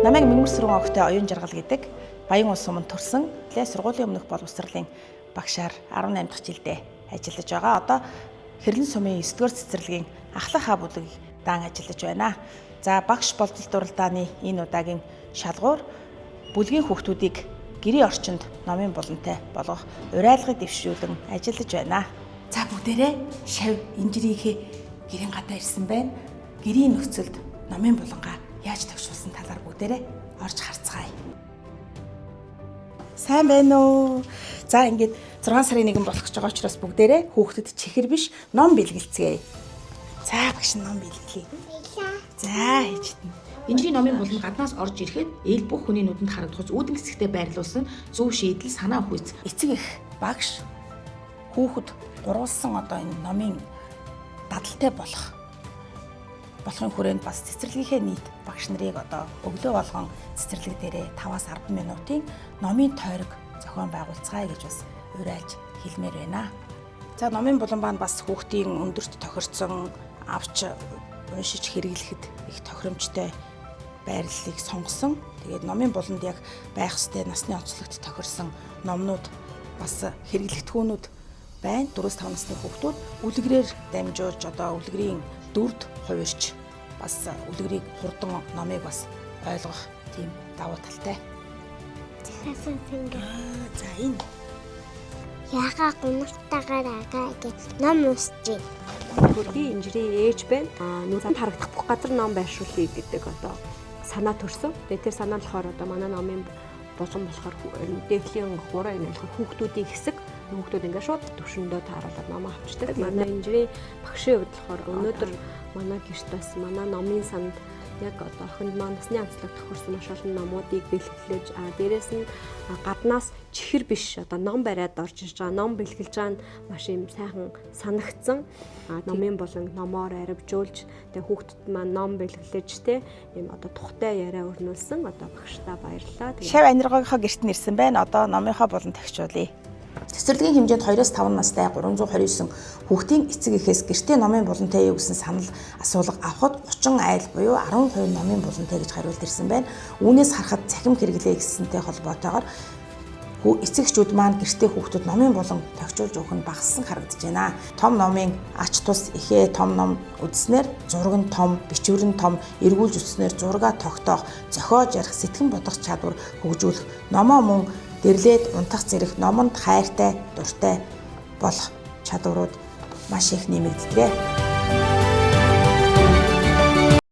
Намайг Мөнгөр Сүрэн огтой оюун жаргал гэдэг Баян улс суманд төрсэн. Лээ сургуулийн өмнөх боловсролын багшаар 18 дахь жилдээ ажиллаж байгаа. Одоо Хэрлэн сумын 9 дугаар цэцэрлэгийн ахлах хаа бүлэг даан ажиллаж байна. За багш болзолт уралдааны энэ удаагийн шалгуур бүлгийн хүүхдүүдийг гэрийн орчинд номын булантай болгох уриалгыг дэвшүүлэн ажиллаж байна. За бүгдээрээ шав инжирийнхээ гэрийн гадаа ирсэн байна. Гэрийн нөхцөлд номын булангаа яаж тогшуулсан талаар бүгдээрээ орж харцгаая. Сайн байна уу? За ингээд 6 сарын 1 болох гэж байгаа учраас бүгдээрээ хүүхдэд чихэр биш ном бэлгэлцгээе. За багш ном бэлгэлье. За хийжтэн. Инжирийн номын булан гаднаас орж ирэхэд ээл бүх хүний нүдэнд харагдах үүдэн хэсэгтээ байрлуулсан зөв шийдэл санаа өгөх. Эцэг их багш хүүхэд гурвалсан одоо энэ номын дадалтай болохын хүрээнд бас цэцэрлэгийнхээ нийт багш нарыг одоо өглөө болгон цэцэрлэг дээрээ 5-аас 10 минутын номын тойрог зохион байгуулцгаая гэж бас уриалж хэлмээр байна. За номын булан маань бас хүүхдийн өндөрт тохирцсон авч уншиж хэрэглэхэд их тохиромжтой байрлалыг сонгосон. Тэгээд номын буланд яг байх ёстой насны онцлогт тохирсон номнууд бас хэрэглэгдэхүүнүүд байна. 4-5 насны хүүхдүүд үлгэрээр дамжуулж одоо үлгэрийн дүрд хувирч бас үлгэрийг хурдан номыг бас ойлгох тийм давуу талтай. За энэ Яга гуналтайгаар агаа гэж ном уншиж байна. Би инжирийн ээж байна. Нүдэнд харагдах бүх газар ном байршуулъя гэдэг одоо санаа төрсөн. Тэгээ тэр санаа нь болохоор одоо манай номын булан болохоор дээхлийн хураа энэ болохоор хүүхдүүдийн хэсэг. Хүүхдүүд ингээд шууд төвшөндөө тааруулаад ном авчдаг. Манай инжирийн багшийн хувьд болохоор өнөөдөр манай гэрт бас манай номын санд яг одоо охинд маань насны онцлог тохирсон маш олон номуудыг бэлгэлж, дээрэс нь гаднаас чихэр биш одоо ном бариад орж ирж байгаа, ном бэлгэлж байгаа нь маш юм сайхан санагдсан. Номын булан номоор аривжуулж, тэгээ хүүхдэд маань ном бэлгэлж те юм одоо тухтай яриа өрнүүлсэн одоо багшдаа баярлалаа. Шав аниргаагийнхаа гэрт нь ирсэн байна. Одоо номынхаа булан тагчуулъя. Цэцэрлэгийн хэмжээнд 2-5 настай 329 хүүхдийн эцэг эхээс гэртээ номын булантай юу гэсэн санал асуулга авахад 30 айл буюу 10% номын булантай гэж хариулт ирсэн байна. Үүнээс харахад цахим хэрэглээ гэсэнтэй холбоотойгоор эцэг эхчүүд маань гэртээ хүүхдүүд номын булан тохижуулж өгөх нь багассан харагдаж байна. Том номын ач тус ихээ том ном үзснээр зураг нь том, бичвэр нь том, эргүүлж үзснээр зургаа тогтоох, зохиож ярих, сэтгэн бодох чадвар хөгжүүлэх, номоо мөн дэрлээд унтах зэрэг номонд хайртай, дуртай болох чадварууд маш их нэмэгддэг.